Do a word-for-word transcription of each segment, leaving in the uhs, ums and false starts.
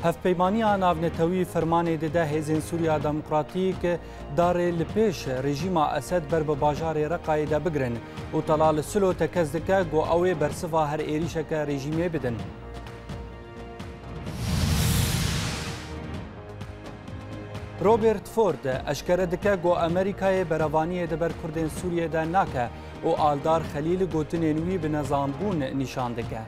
Hevpeymaniya navnetewî fermanê dide hêzên Sûriya Demokratîk darê li pêş rejîma Esed ber bi bajarê Reqayê de bigrin û Talal Silo tekez dike ku ew ê bersiva her êrîşeke rejîmê bidin. Robert Ford eşkere dike ku Amerîkayê berevaniyê di ber Kurdên Sûriyê de nake û Aldar Xelîl gotinên wî bi nezanbûn nîşan dike.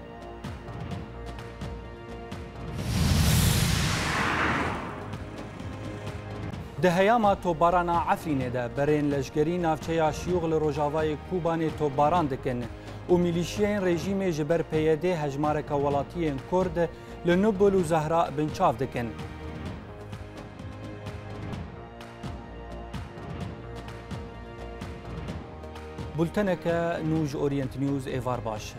Di heyama topbarana Efrînê de berên leşgerî navçeya Şiyûx li rojavayê Kobanê topbaran dikin û milîşiyên rejîmê ji ber P Y D hejmareke welatiyên Kurd li Nubul û Zehra binçav dikin. Bulteneke nû ji Orient News, êvar baş.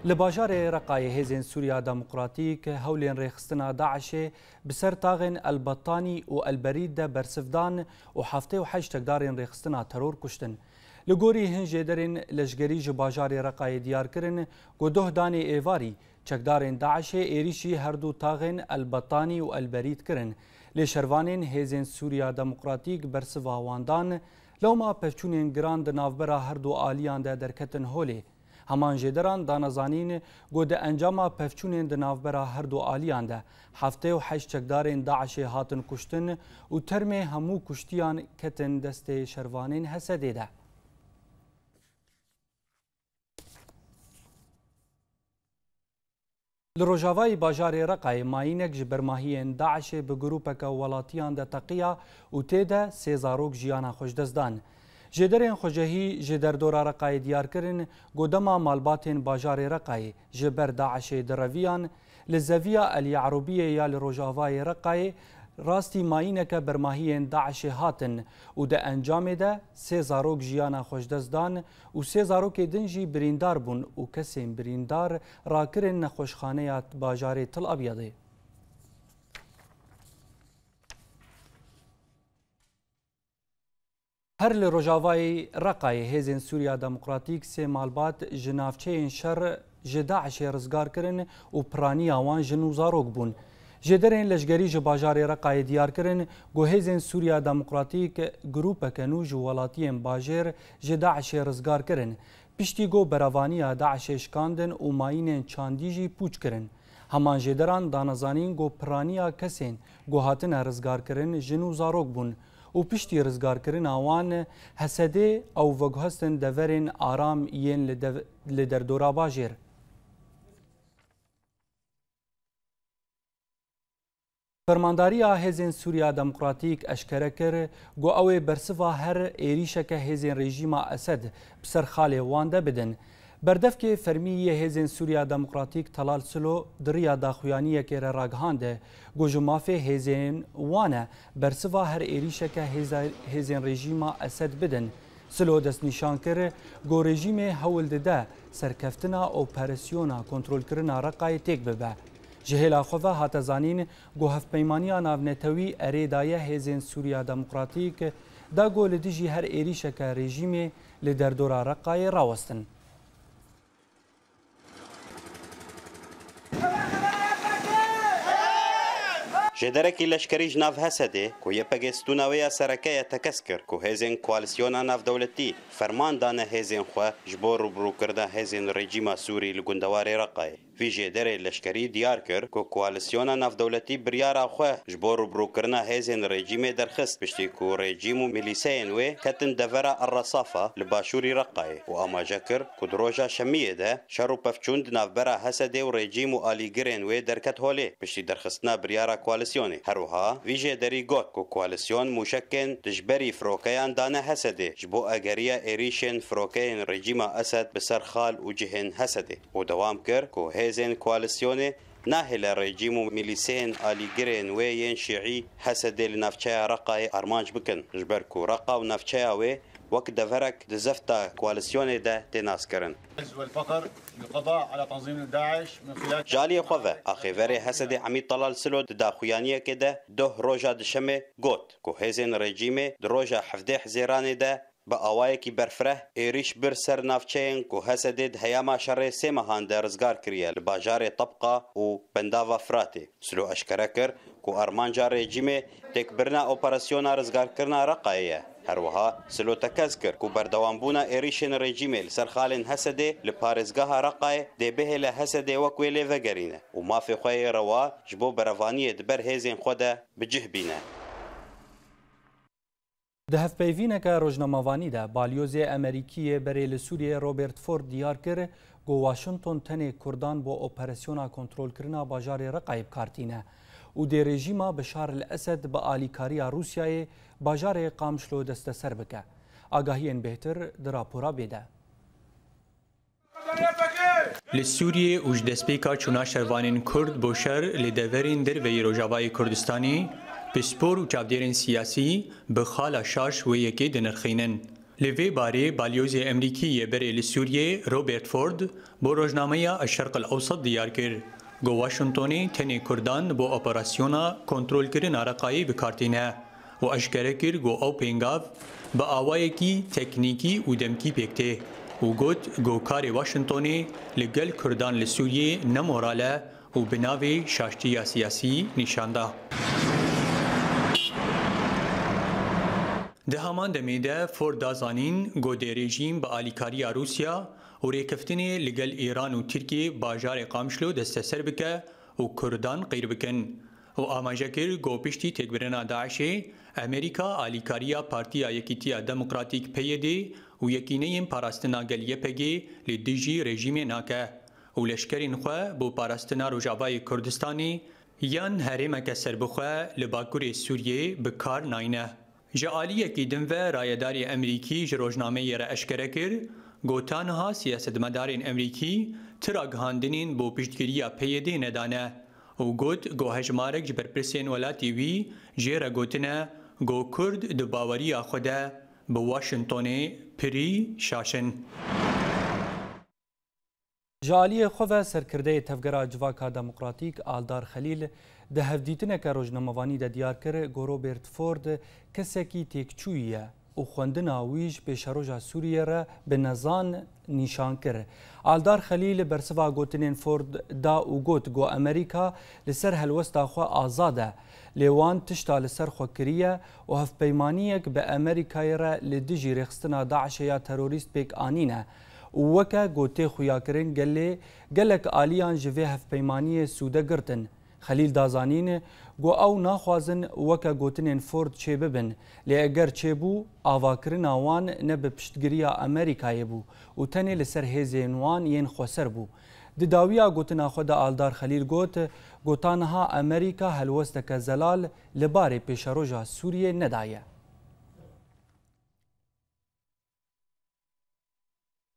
Li bajarê Reqayê hêzên Sûriya Demokratîk hewlên rêxistina DAIŞê bi ser taxên El Betanî û El Berîd de bersiv dan û heftê û heşt çekdarên rêxistina teror kuştin. Li gorî hin jêderên leşgerî ji bajarê Reqayê diyar kirin ku doh danê êvarî çekdarên DAIŞê êrîşî her du taxên El Betanî û El Berîd kirin. Lê şervanên hêzên Sûriya Demokratîk bersiva wan dan, lewma pevçûnên giran di navbera her du aliyan de derketin holê. Heman jêderan dane zanîn ku di encama pevçûnên di navbera her du aliyan de heftê û heşt çekdarên DAIŞê hatin kuştin û termê hemû kuştiyan ketin destê şervanên Hesedê de. Li rojavayî bajarê Reqayê mayînek ji bermahiyên DAIŞê bi grûpeke welatiyan de teqiya û tê de sê zarok jiyana xwe ji dest dan. Jêderên xwecehî ji derdora Reqayê diyar kirin ku dema malbatên bajarê Reqayê ji ber DAIŞê direviyan, li zeviya El Ye'rûbiyê ya li rojavayê Reqayê rastî mayîneke bermahiyên DAIŞê hatin û di encamê de sê zarok jiyana xwe ji dest dan û sê zarokê din jî birîndar bûn û kesên birîndar rakirin nexweşxaneya bajarê Til Abyadê. Her li rojavayê Reqayê hêzên Sûriya Demokratîk sê malbat ji navçeyên şer ji DAIŞê rizgar kirin û piraniya wan jin û zarok bûn. Jêderên leşgerî ji bajarê Reqayê diyar kirin ku hêzên Sûriya Demokratîk grûpeke nû ji welatiyên bajêr ji DAIŞê rizgar kirin. Piştî ku berevaniya DAIŞê şikandin û mayînên çandî jî pûç kirin. Heman jêderan dane zanîn ku piraniya kesên ku hatine rizgarkirin jin û zarok bûn û piştî rizgarkirina wan Hesedê ew veguhestin deverên aram yên li dev-, li derdora bajêr. Fermandariya Hêzên Sûriya Demokratîk eşkere kir ku ew ê bersiva her êrîşeke hêzên rejîma Esed bi ser xalê wan de bidin. Berdevkê fermî yê Hêzên Sûriya Demokratîk Talal Silo di riya daxuyaniyekê re ragihand ku ji mafê hêzên wan e bersiva her êrîşeke hêza-, hêzên rejîma Esed bidin. Silo destnîşan kir ku rejîmê hewl dide serkeftina operasyona kontrolkirina Reqayê têk bibe. Ji hêla xwe ve hate zanîn ku Hevpeymaniya Navnetewî erê daye Hêzên Sûriya Demokratîk da ku li dijî her êrîşeke rejîmê li derdora Reqayê rawestin. Jêderekî leşkerî ji nav Hesedê ku YPG stûna wê ya sereke ye tekez kir ku hêzên koalîsyona navdewletî ferman dane hêzên xwe ji bo rûbirûkirina hêzên rejîma Sûrî li gundewarê Reqayê. Vî jêderê leşkerî diyar kir ku koalîsyona navdewletî biryara xwe ji bo rûbirûkirina hêzên rejîmê derxist, piştî ku rejîm û milîseyên wê ketin devera El Resafa li başûrî Reqayê û amaje kir ku di roja şemiyê de şer û pevçûn di navbera Hesedê û rejîm û alîgirên wê derket holê, piştî derxistina biryara koalîsyonê. Her wiha vî jêderî got ku koalîsyon mûşekên dijberî firokeyan dane Hesedê ji bo egeriya êrîşên firokeyên rejîma Esed bi ser xal û cihên Hesedê. û dewam kir ku hêzên koalîsyonê nahêle rejîm û milîseyên alîgirên wê yên şîî Hesedê li navçeya Reqayê armanc bikin, ji ber ku Reqa û navçeya wê wek deverek di zefta koalîsyonê de tê naskirin. والفقر للقضاء على تنظيم داعش من خلال Ji aliyê xwe ve, axêverê Hesedê Emîd Talal Silo di daxuyaniyekê de doh roja dişemê got ku hêzên rejîmê di roja hevdeh Hizêranê de Bi awayekî berfireh êrîş bir ser navçeyên ku Hesedê di heyama şerê sê mehan de rizgar kiriye li bajarê Tebqa û Bendava Firatê. Silo eşkere kir ku armanca rejîmê têkbirina operasyona rizgarkirina Reqayê ye. Her wiha Silo tekez kir ku berdewambûna êrîşên rejîmê li ser xalên Hesedê li parêzgeha Reqayê dê bihêle Hesedê wek wê lê vegerîne û mafê xwe yê rewa ji bo berevaniyê di ber hêzên xwe de bi cih bîne. Di hevpeyvîneke rojnamevanî de, balyozê Amerîkî yê berê li Sûriyê Robert Ford diyar kir ku Washington tenê Kurdan bo operasyona kontrolkirina bajarê Reqayê bi kar tîne û dê rejîma Bişar el Esed bi alîkariya Rûsyayê bajarê Qamişlo desteser bike. Agahiyên bêhtir di rapora bê de. Li Sûriyê û ji destpêka çûna şervanên Kurd bo şer li deverên derveyî Rojavayê Kurdistanê, pispor û çavdêrên siyasî bi xala şaş wê yekê dinirxînin. Li vê barê balyozê Amerîkî yê berê li Sûriyê Robert Ford bo rojnameya El-Şerq El-Ewsat diyar kir ku Washingtonê tenê Kurdan bo operasyona kontrolkirina Reqayê bi kar tîne. û eşkere kir ku ew pêngav bi awayekî teknîkî û demkî pêk tê û got ku karê Washingtonê li gel Kurdan li Sûriyê ne moral e û bi navê şaştiya siyasî nîşan da. Di heman demê de Ford da zanîn ku dê rejîm bi alîkariya Rûsya û rêkeftinê li gel Îran û Tirkiyê bajarê Qamişlo desteser bike û Kurdan qîr bikin. û amaje kir ku piştî têkbirina DAIŞê, Amerîka alîkariya Partiya Yekîtiya Demokratîk, P Y D, û Yekîneyên Parastina Gel, Y P G, li dijî rejîmê nake û leşkerên xwe bo parastina Rojavayê Kurdistanê yan herêmeke serbixwe li Bakurê Sûriyê bi kar nayne. Ji aliyekî din ve rayedarê Amerîkî ji rojnameyê re eşkere kir, got, ta niha siyasetmedarên Amerîkî ti ragihandinên bo piştgiriya P Y D nedane û got, got hejmarek ji berpirsên welatê wî jê re gotine, got Kurd di baweriya xwe de bi Washingtonê pirî şaş in. Ji aliyê xwe ve serkirdeyê Tevgera Civaka Demokratîk Aldar Xelîl di hevdîtineke rojnamevanî de diyar kir ku Robert Ford kesekî têkçûyî ye û xwendina wî ji pêşeroja Sûriyê re bi nezan nîşan kir. Aldar Xelîl bersiva gotinên Ford da û got ku Amerîka li ser helwesta xwe azad e, lê wan tişta li ser xwe kiriye û hevpeymaniyek bi Amerîkayê re li dijî rêxistina DAIŞê ya terorîst pêk anîne. û weke ku tê xuyakirin gelê gelek aliyan ji vê hevpeymaniyê sûde girtin. Xelîl da zanîn ku ew naxwazin weke gotinên Ford çêbibin, lê eger çêbû, avakirina wan ne bi piştgiriya Amerîkayê bû û tenê li ser hêzên wan yên xweser bû. Di dawiya gotina xwe de Aldar Xelîl got, got ta niha Amerîka helwesteke zelal li barê pêşeroja Sûriyê nedaye.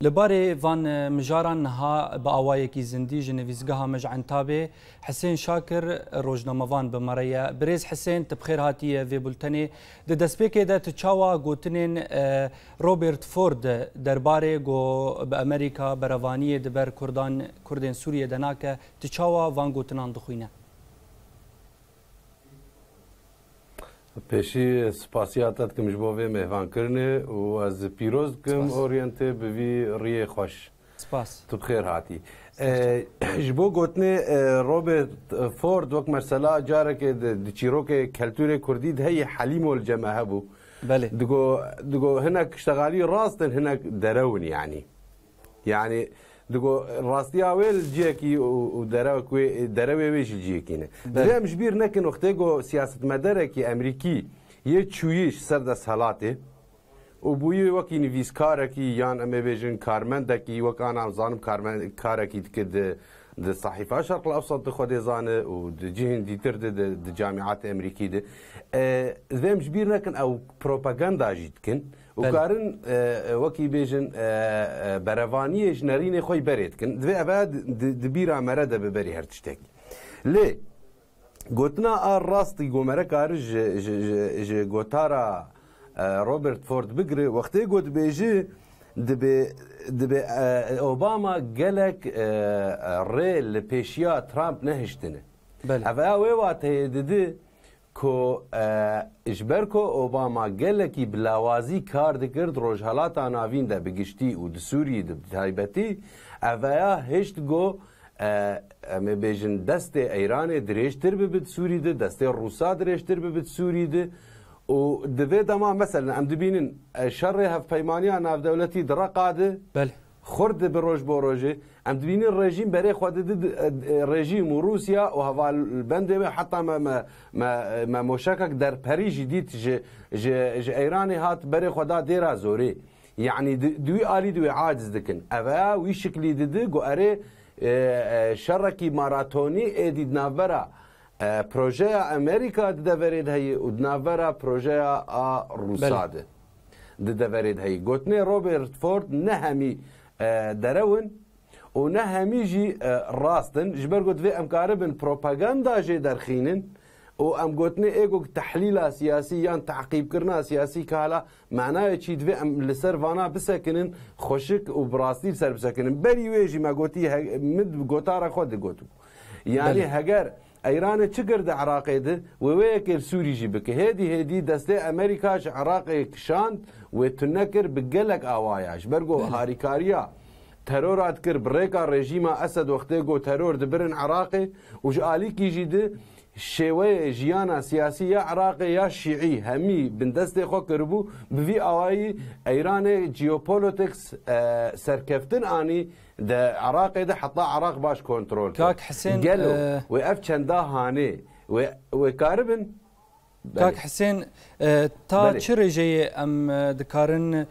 Li barê van, e, mijaran niha bi awayekî zindî ji nivîsgeha me ji Entabê Hisên Şakir, rojnamevan, bi me re ye. Birêz Hisên, tu bi xêr hatiye vê bultenê. Di destpêkê de tu çawa gotinên, e, Robert Ford derbarê ku bi Amerîka berevaniyê di ber Kurdan, Kurdên Sûriyê de nake, tu çawa van gotinan dixwîne? Pêşî spasiya te dikim ji bo vê mêvankirinê û ez pîroz dikim Spas. Orientê bi vî riyê xweş. Spas. Tu bi xêr hatî. Spas. E, ji bo gotinê, e, Robert Ford wek mesela carekê di, di çîrokê keltûrê kurdî de heyî Helîmo li cem me hebû. Belê. Digo, digo hinek kiştexalî rast in, hinek derew in yanî. Yanî, digo, rastiya wê li cihekî û, û derewek wê, derewê wê jî cihekî ne. Belê. Divê em ji bîr nekin, wextê ku siyasetmederekî Amerîkî yê çûyî ji ser desthilatê û bûyî wekî nivîskarekî yan, em ê bêjin, karmendekî, wek ana em zanim karmen-, karekî dike di, di sahîfa Şerq el Ewsat de xwe dê zane û di cihên dîtir de, di, di camîatê Amerîkî de. E, divê em ji bîr nekin, ew propaganda jî dikin. û Belê. Karin, e, e, wekî bêjin, e, e, berevaniyê ji nerînê xwe yî berê dikin. Divê eve di, di, di bîra me re de bi berî her tiştekî. Lê gotina a rastî ku me re kari ji, ji, ji, ji gotara, e, Robert Ford bigire, wextê ku dibêji, dibê, dibê, e, Obama gelek, e, e, rê li pêşiya Trump nehiştine. Belê. Ev a wê wateyê didi, ku, e, Ji ber ku Obama gelekî bi lawazî kar dikir di Rojhelata Navîn de bi giştî û di Sûriyê de bi taybetî, eveya hişt got, e, em ê bêjin destê Îranê dirêjtir bibe di Sûrî de, destê Rûsa dirêjtir bibe di Sûrî de. Û di vê dema, meselen, em dibînin, e, şerê hevpeymaniya navdewletî di Reqa de, belê, xurt dibe roj bo rojê. Em dibînin rejîm berê xwe dide, di, e, e, rejîm û Rûsya û hevalbendê wê, heta me, me, me, me moşekek derperî jî dît ji, ji, ji Îranê hat berê xwe da dêra zorê. Yanî di, di wî alî di wê aciz dikin. Ev e wî şiklî didi, got erê, e, e, şerekî maratonî êdî di navbera, e, projeya Amerîka di deverê de heye û di navbera projeya a Rûsa, belê, de di deverê de heye. Gotinê Robert Ford ne hemî, e, derew in û ne hemî jî, e, rast in. Ji ber ku divê em karibin propaganda jê derxînin û em gotinê ê ku tehlîla siyasî yan teqîbkirina siyasî kala manayê çi divê em li ser vana bisekinin, xweşik û bi rastî li ser bisekinin. Berî wê jî me gotî, he-, min gotara xwe digot. Yanî, belê, heger Îranê çi kir di Iraqê de, wê wê yekê li Sûrî jî bike. Hêdî hêdî destê Amerîka ji Iraqê kişand, wê tune kir bi gelek awaya. Ji ber ku, belê, harîkariya terora dikir bi rêka rejîma Esed, wextê ku teror dibirin Iraqê û ji alîkî jî di şêweyê jiyana siyasî ya Iraqê ya şîî hemî bin destê xwe kiribû, bi vî awayî Îranê geopolitics, e, serkeftin anî di Iraqê de, heta Iraq baş kontrol kir. Kak Hisên, gelo, e, wê ev çenda hanê, wê, wê karibin? Kak Hisên, e, ta, belê, çi rêjeyê em, e, dikarin, e,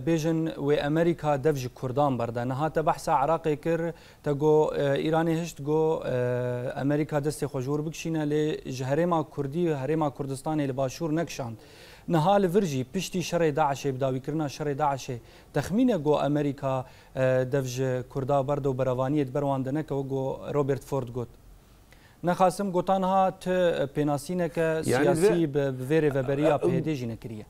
bêjin wê Amerîka dev ji Kurdan berde? Niha te behsa Iraqê kir, te got, e, Îranê hişt got, e, Amerîka destê xwe ji wir bikişîne, lê ji herêma Kurdî, herêma Kurdistanê li Başûr nekişand. Niha li vir jî piştî şerê DAIŞê, bi dawîkirina şerê DAIŞê, texmîne got Amerîka, e, dev ji Kurda berde û berevaniyê di ber wan de neke, wek got Robert Ford got. Nexasim gotan ha ti pênasîneke, yanî, siyasî bi, bi vê rêveberiya, e, P Y D jî nekiriye.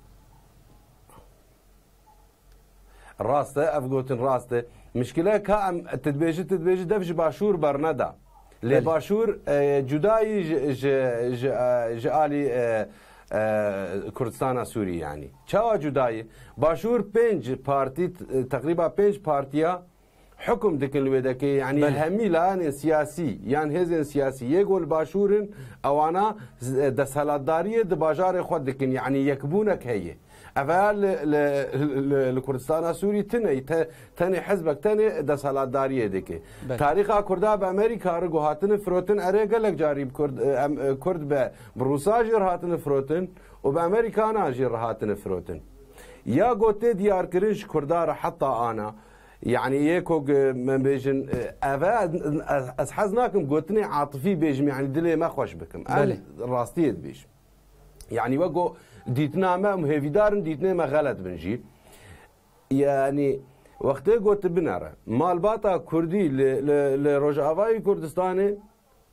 Rast e, ev gotin rast e. Mişkile ka em, tu dibêjî, tu dibêjî dev ji Başûr berneda. Lê, belê, Başûr, e, cudayî ji, ji, ji, e, ji alî, e, e, Kurdistana Sûrî yanî. Çawa cudayî? Başûr pênc partî, e, teqrîba pênc partiya hukum dikin li wê dekê, yanî, belê, hemî layanên siyasî yan hêzên siyasî yê ku li Başûr in, ewana z-, desthilatdariyê di bajarê xwe dikin, yanî yekbûnek heye. Ev ya li, li, li, li Kurdistana Sûrî tune ye, te-, tenê hizbek tenê desthilatdariyê dike. Belê. Tarîxa Kurda bi Amerîka re ku hatine firotin, erê gelek carî bi Kurd, em, Kurd be, bi Rûsa jî re hatine firotin û bi Amerîkana jî re hatine firotin. Ya ku tê diyarkirin ji Kurda re heta ana, Yanî yê ku, e, me bêjin, e, ev e, ez, ez hez nakim gotinê atifî bêjim, yanî dilê me xweş bikim. Em, belê, rastiyê dibêjim. Yanî wek ku dîtina me, em hêvîdar in dîtinê me xelet bin jî. Yanî wextê ku tu binere, malbata Kurdî li, li, li Rojavayê Kurdistanê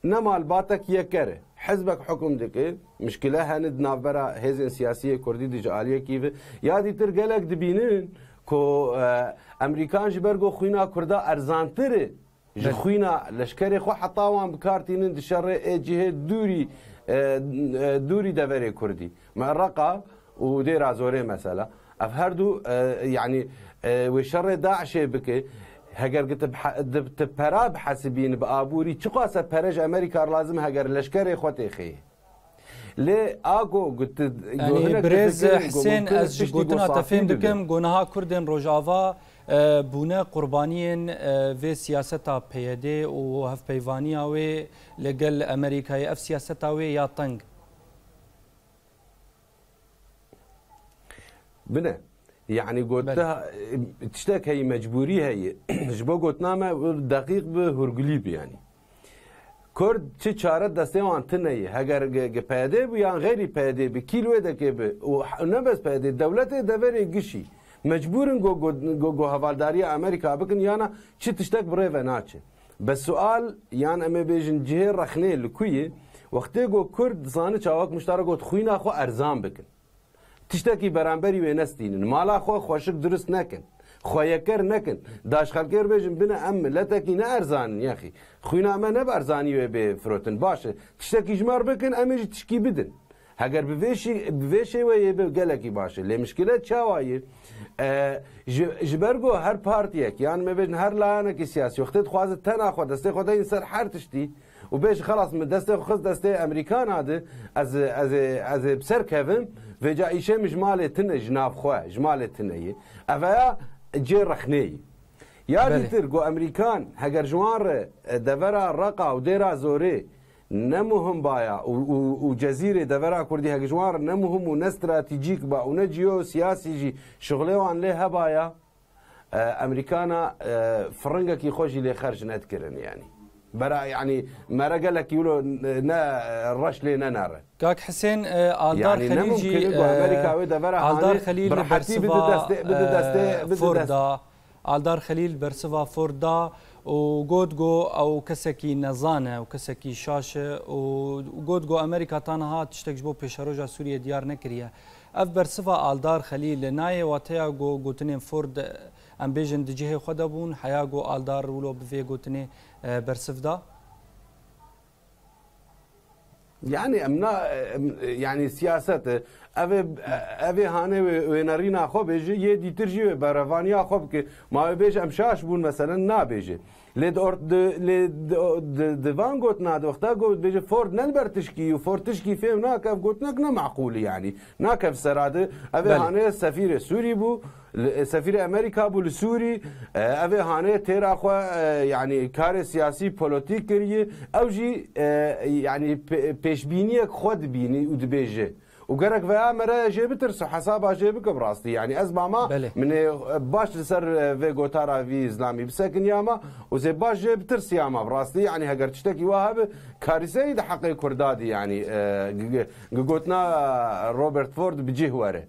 ne malbatek yeker e. Hizbek hukum dike, mişkile hene di navbera hêzên siyasî yê Kurdî de ji aliyekî ve. Ya dîtir gelek dibînin ku, e, Amerîkan ji ber ku xwîna Kurda erzantir e, ji, belê, xwîna leşkerê xwe heta wan bi kar tînin di şerê ê cihê dûrî, e, e, dûrî deverê Kurdî. Me Reqa û Dêra Zorê mesela. Ev her du, e, yanî, e, wê şerê DAIŞê bike, heger ki tu bihe-, di-, tu pera bihesibîn bi aborî, çiqas e pere ji Amerîka re lazim heger leşkerê xwe têxê. Lê a ku got tu, yanî, gohinek birêz difikirin, ku Hisên, mumkin e ez ji tiştî gotina te fêm dikim, got niha Kurdên Rojava, e, bûne qurbaniyên, e, vê siyaseta P Y D û hevpeyvaniya wê li gel Amerîkayê. Ev siyaseta wê ya teng. Bine. Yanî got, belê, te, tiştek heye, mecbûrî heye. Ji bo gotina me deqîq bi, hûrgulî bi yanî. Kurd çi çare destê wan tune ye. Heger ge-, ge P Y D bû yan xeyrî P Y D bi, kî li wê dekê bi. Û h-, ne bes P Y D, dewletê deverê gişî. Mecbûr in go, go, go, go hevaldariya Amerîka bikin, yana çi tiştek bi rê ve naçe. Be sual, yan em ê bêjin cihê rexnê li ku ye, wextê go Kurd dizane çawek miştara got xwîna xwe erzan bikin. Tiştekî beramberî wê nestînin. Mala xwe xweşik dirust nekin. Xwe yeker nekin. Daş xelkê re bêjin bine em miletekî ne erzan in, yexî. Xwîna me ne bi erzanî wê bê firotin. Baş e. Tiştekî ji me re bikin, em ê jî tişkî bidin. Heger bi vê şî-, bi vê şêweyê be gelekî baş e. Lê mişkile çawa ye? E, ji, ji ber ku her partiyek, yan me bêjin her layanekî siyasî, wextê dixwaze tena xwe, destê xwe deyîn ser her tiştî û bêje, xelas, min destê xwe xist destê Amerîkana de, ez, ez, ez ê bi ser kevim, vêca îşê min ji malê tune, ji nav xwe, ji malê tune ye. Ev ya cê rexnê ye. Ya Belê. dîtir ku Amerîkan heger ji wan re, e, devera Reqa û Dêra Zorê ne muhim baya û, û, û Cezîrê devera Kurdî heke ji wan re ne muhim û ne stratejîk ba û ne ciyosiyasî jî şixulê wan lê hebaya, e, Amerîkana, e, firingekî xwe jî lê xerc nedikirin yanî. Bera yanî mere gelekî wilo ne reş lê nenere. Kak Hisên, e, Aldar Yanî ne Xelîl jî, mumkin e ku Amerîka wê devera Aldar hanê Xelîl bi li rehetî bide bersiva, destê, bide destê, e, bide Ford dest- da. Aldar Xelîl bersiva Ford da û got ku ew kesekî nezan e û kesekî şaş e û got ku Amerîka ta niha tiştek ji bo pêşeroja Sûriyê diyar nekiriye. Ev bersiva Aldar Xelîl nayê wateya ku gotinên Ford, em bêjin, di cihê xwe de bûn, heya ku Aldar wilo bi vê gotinê, e, bersiv da? Yani em na, em, yani siyaset e. Ev ê, ev ê hanê wê, wê nerîna xwe bêje, yê dîtir jî wê berevaniya xwe bike. Ma wê bêje em şaş bûn, meselen nabêje. Lê di ort-, di, lê di, di, di van gotina di wexta got bêje Ford ne li ber tişkî û Ford tişkî fêm nake, ev gotinek ne maqûl e yani. Nake ev sera de. Ev ê Belê. hanê sefîrê Sûrî bû. Li, e, sefîrê Amerîka bû li Sûrî, e, ev ê hanê têra xwe, e, yanî karê siyasî, polotîk kiriye. Ew jî, e, yanî pê-, pêşbîniyek xwe dibînî û dibêje. Û gerek veya mere jê bitirse, hesaba jê bike bi rastî. Yanî ez mama Belê. min ê, e, baş li ser, e, vê gotara vî zlamî bisekiniyama û zê baş jê bitirsiyama bi rastî. Yanî heger tiştekî wa hebe, karîseyî di heqê Kurda dî. Yanî, e, gi-, gi-, gi gotina Robert Ford bi cih were.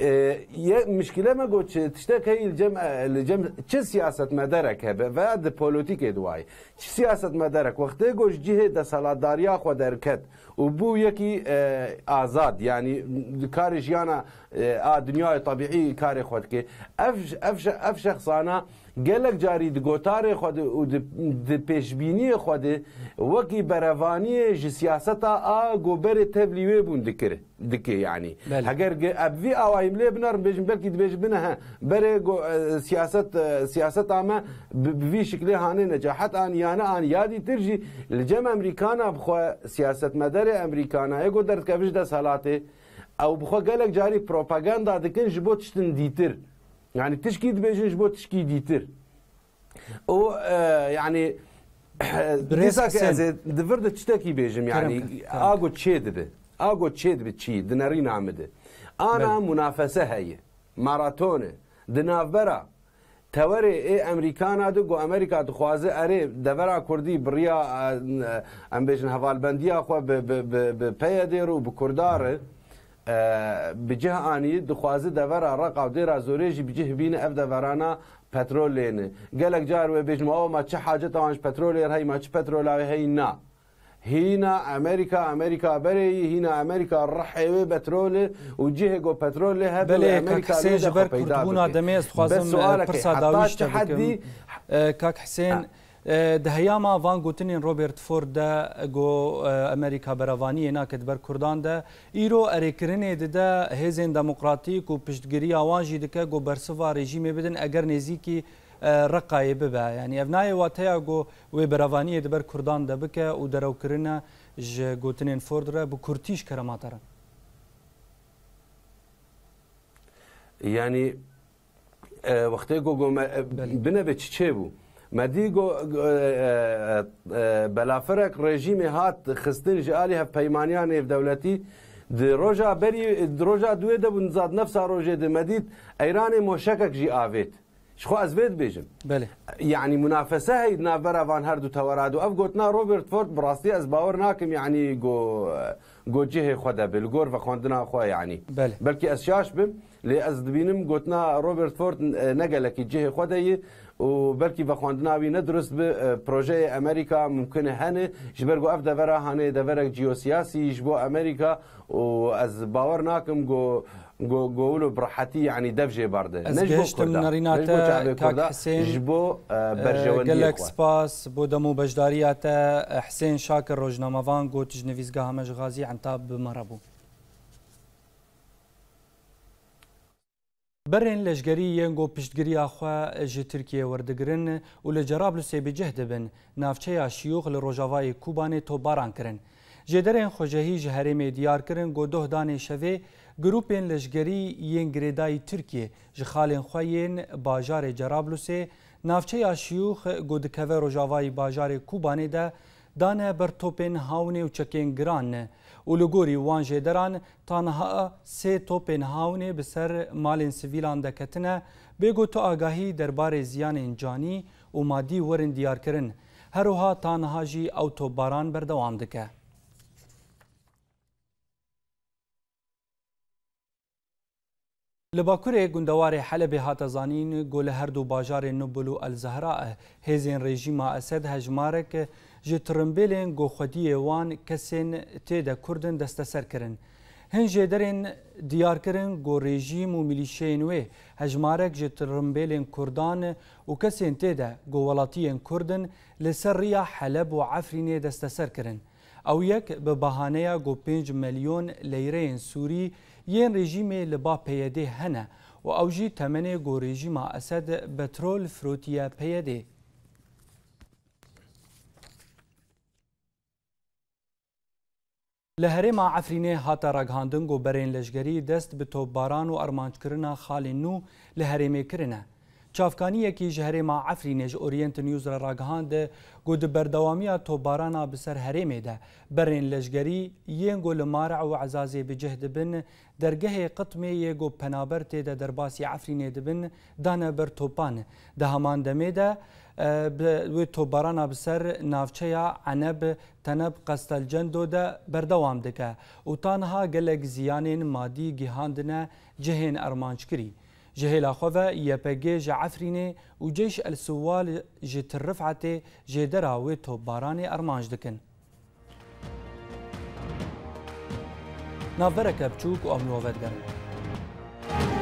E, ye, mişkile me got çi, tiştek heyî li cem, e, li cem çi siyasetmederek hebe veya di polotîkê de wayî. Çi siyasetmederek wextê got ji cihê desthilatdariya xwe derket û bû yekî, e, azad, yanî di karê jiyana, e, a dinyayê tebîî karê xwe dike. Ev, ev, ev şexsana gelek carî di gotarê xwe de û di, di pêşbîniyê xwe de wekî berevaniyê ji siyaseta a ku berê tevlî wê bûn dikir. dike, yanî. Belê. Heger ge-, ev vî awayî lê binerin, bêjin, belkî dibêjin, bine he, berê go-, e, siyaset, e, siyaseta me bi, bi vî şiklê hanê necahet an, yani an, ya dîtir jî li cem Amerîkana bi xwe siyasetmederê Amerîkana, ê go derdikeve ji desthilatê, ew bi xwe gelek carî propaganda dikin ji bo tiştin dîtir. Yani tişkî dibêjin ji bo tişkî dîtir. Û, e, yani, Birêz dîsa ki Hesen. ez ê di vir de tiştekî bêjim, Kerem yani, ke, kerem a ke. got çê dibe. A got çê dibe çî, di nerîna min de. Ana Belê. munafese heye. Maraton e. Di navbera tewerê ê Amerîkana de ku Amerîka dixwaze erê devera Kurdî bi riya, e, em bêjin hevalbendiya xwe bi, bi, bi, bi P Y D re û bi Kurda re, e, bi cih anî, dixwaze devera Reqa û Dêra Zorê jî bi cih bîne, ev deverana petrol lêne. Gelek car wê bêjin, "Awa ma çi haceta wan ji petrolê re heye, ma çi petrola wê heye?" Na. Hîna Amerîka, Amerîka berê yî, hîna Amerîka rihê wê petrol e û cihê ku petrol lê hebe wê Belê, Kak Amerîka Hisên, lê ji de ber xwe peyda kurdbûna bike. demê ez dixwazim, Bes e, sualekê, pirsa heta dawî çi ji te bikim. heddî E, Kak Hisên, Ha. e, di heyama van gotinên Robert Ford de, e, got, e, Amerîka berevaniyê nake di ber Kurdan de, îro erêkirinê dide hêzên demokratîk û piştgiriya wan jî dike, got bersiva rejîmê bidin eger nêzîkî, e, Reqayê bibe. Yanî ev nayê wateya got wê berevaniyê di ber Kurdan de bike û derewkirine ji gotinên Ford re bi kurtî ji kerema te re. Yanî, e, wextê ku, ku me, e, Belê. bine be çi çêbû. Me dî ku, e, e, e, belafirek rejîmê hat xistin ji alî hevpeymaniya nêvdewletî di roja berî, di roja duwê de bûn zad nefsa rojê de me dît Eyranê moşekek jî avêt. Ji xwe ez vê dibêjim. Belê. Yanî munafese heye di navbera van her du tewera de. Ev gotina Robert Ford bi rastî ez bawer nakim, yanî go, go cihê xwe de be, li gor vexwendina xwe yanî. Belê. Belkî ez şaş bim, lê ez dibînim gotina Robert Ford, e, ne gelekî cihê xwe de ye û belkî vexwendina wî ne dirust be, e, projeyê Amerîka mumkin e hene, ji ber ku ev devera hanê deverek ciyosiyasî ji bo Amerîka û ez bawer nakim go Go-, go wilo bi rehetî, yanî dev jê berde. Ez Ne ji bo gihiştim Kurda, nerîna ne ji bo te, çavê Kak Kurda, Hisên, ji bo, e, e, berjewendiyê gelek xwe. spas bo dem û beşdariya te, e, Hisên Şakir, rojnamevan, gotijnivîsgeha me ji Xazî Entab bi me re bû. Berên leşgerî yên ku piştgiriya xwe ji Tirkiyê werdigirin û li Cerablusê bi cih dibin, navçeya Şiyûx li rojavayê Kobanê topbaran kirin. Jêderên xwecehî ji herêmê diyar kirin ku dohdanê şevê grûpên leşgerî yên girêdayî Tirkiyê ji xalên xwe yên bajarê Cerablusê, navçeya Şiyûx ku dikeve rojavayî bajarê Kobanê de dane ber topên hawnê û çekên giran û li gorî wan jêderan ta niha sê topên hawnê bi ser malên sivîlan de ketine, bê ku tu agahî derbarê ziyanên canî û madî werin diyarkirin. Her wiha ta niha jî ew topbaran berdewam dike. Li bakurê gundewarê Helebê hate zanîn ku li her du bajarên Nubul û El Zehra hêzên rejîma Esed hejmarek ji tirimbêlên ku xwediyê wan kesên tê de Kurd in desteser kirin. Hin jêderên diyar kirin ku rejîm û milîşeyên wê hejmarek ji tirimbêlên Kurdan û kesên tê de ku welatiyên Kurd in li ser riya Heleb û Efrînê desteser kirin. Ew yek bi bahaneya ku pênc milyon leyreyên sûrî yên rejîmê li ba P Y D'ê hene û ew jî temenê ku rejîma Esed petrol firotiye P Y D'ê. Li herêma Efrînê hate ragihandin ku berên leşgerî dest bi topbaran û armanckirina xalên nû li herêmê kirine. Çavkaniyekî ji herêma Efrînê ji Orient News re ragihand ku di berdewamiya topbarana bi ser herêmê de berên leşgerî yên ku li Marê û Ezazê bi cih dibin, dergehê Qitmê yê ku penaber tê de derbasî Efrînê dibin, dane ber topan. Di heman demê de, e, bi wê topbarana bi ser navçeya Eneb, Teneb, Qestelcendo de berdewam dike û ta niha gelek ziyanên madî gihandine cihên armanckirî. Ji hêla xwe ve Y P G ji Efrînê û Ceyş El Siwal ji Tir Rifetê jêdera wê topbaranê armanc dikin. Navbereke biçûk û em li we vedigerin.